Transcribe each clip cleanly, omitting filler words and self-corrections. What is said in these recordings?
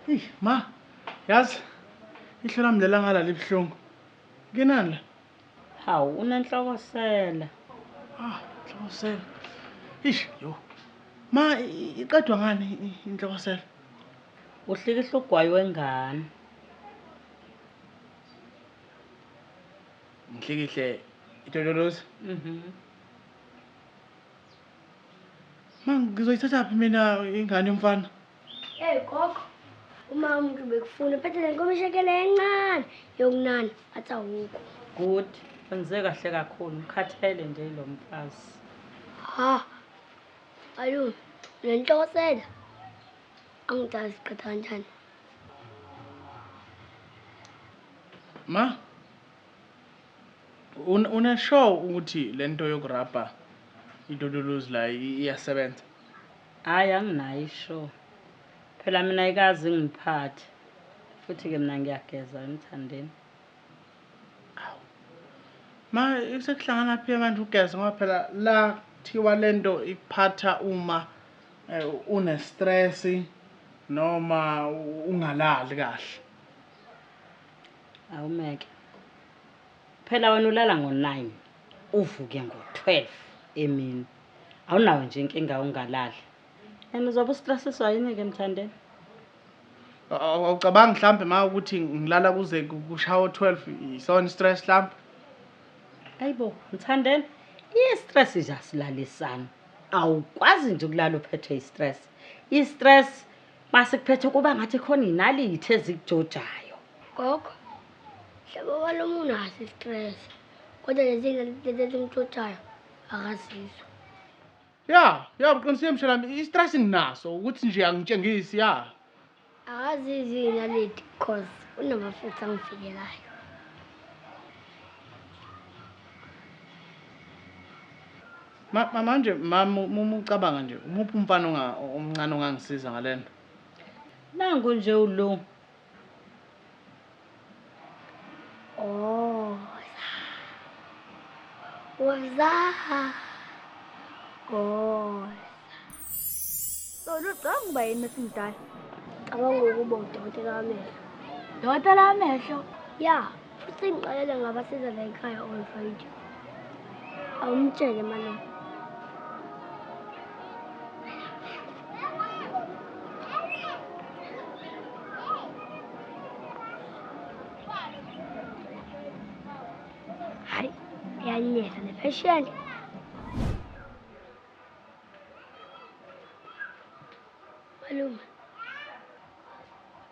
Ih, ma. Yazi ihlo lami lela ngala libuhlungu. Kinani la? Hawu, unenhlokosela. Ah, inhlokosela. Ish, yo. Ma iqedwa ngani inhlokosela? Uhlikihla ugwayi wengane. Ngihlikihle itotolozi. Mhm. Ma ngizoyithatha phi mina ingane yomfana? Hey gogo, uma umuntu bekufuna phethe le nkomishekele encane yokunana athi awukho. Good. Wenze kahle kakhulu. Ngikhathele nje lo mfazi. Ha. Malume, unenhlokosela. Angidazi iqeda kanjani. Ma. Una sure ukuthi lento yokurabha itotolozi la iyasebenza? Hayi anginayo isho. Phela mina ayikazi ngiphathe. Futhi ke mina ngiyageza emthandeni. Ma sekuhlangana phi manje ugeza ngoba phela la kuthiwa lento ikuphatha uma une stress noma ungalali kahle. Awumeke. Phela wena ulala ngo-9 uvuke ngo-12 emini. Awunawo nje inkinga ungalali. And uzobe ustressiswa yini ke mthandeni? Awucabangi mhlambe ma ukuthi ngilala kuze kushawa 12 isona stress mhlambe? Ayibo, mthandeni, i-stress nje asilalisani. Awukwazi nje ukulala uphethwe i-stress. I-stress masikuphethe kuba ngathi khona inalithi ezikujojayo. Gogo, hlobo malume unaso i-stress. Kodwa lezi lezi ezimjojayo akazizwa. Ya, ya uqinisile mshana wami, i-stress nginaso ukuthi nje angitshengisi ya. Akazizwa iy'naliti cause unamafutha angivikelayo. Ma manje mama uma ucabanga nje umuphi umfana omncane ongangisiza ngalento? Nangu nje uLungu. Woza. Woza. Woza. So lucabanga uba yini mesimdala? Cabanga ukuba udokotela wamehlo. Dokotela wamehlo? Ya, futhi ngixolele ngabasiza la ekhaya already. Awumtshele malume. Hayi, iyanetha le phesheni. Malume,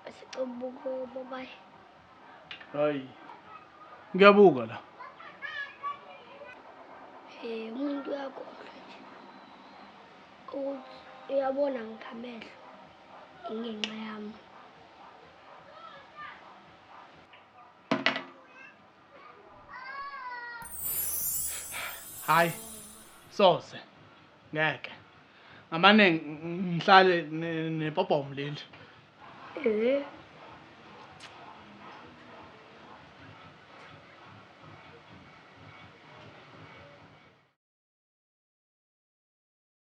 sicela ubuka Hayi. Ngiyabuka la. Umuntu uyakhohlwa nje ukuthi uyabona ngamehlo ingenxa yami. Hayi. Soze. Ngeke. Ngamane ngihlale nepopomo leli.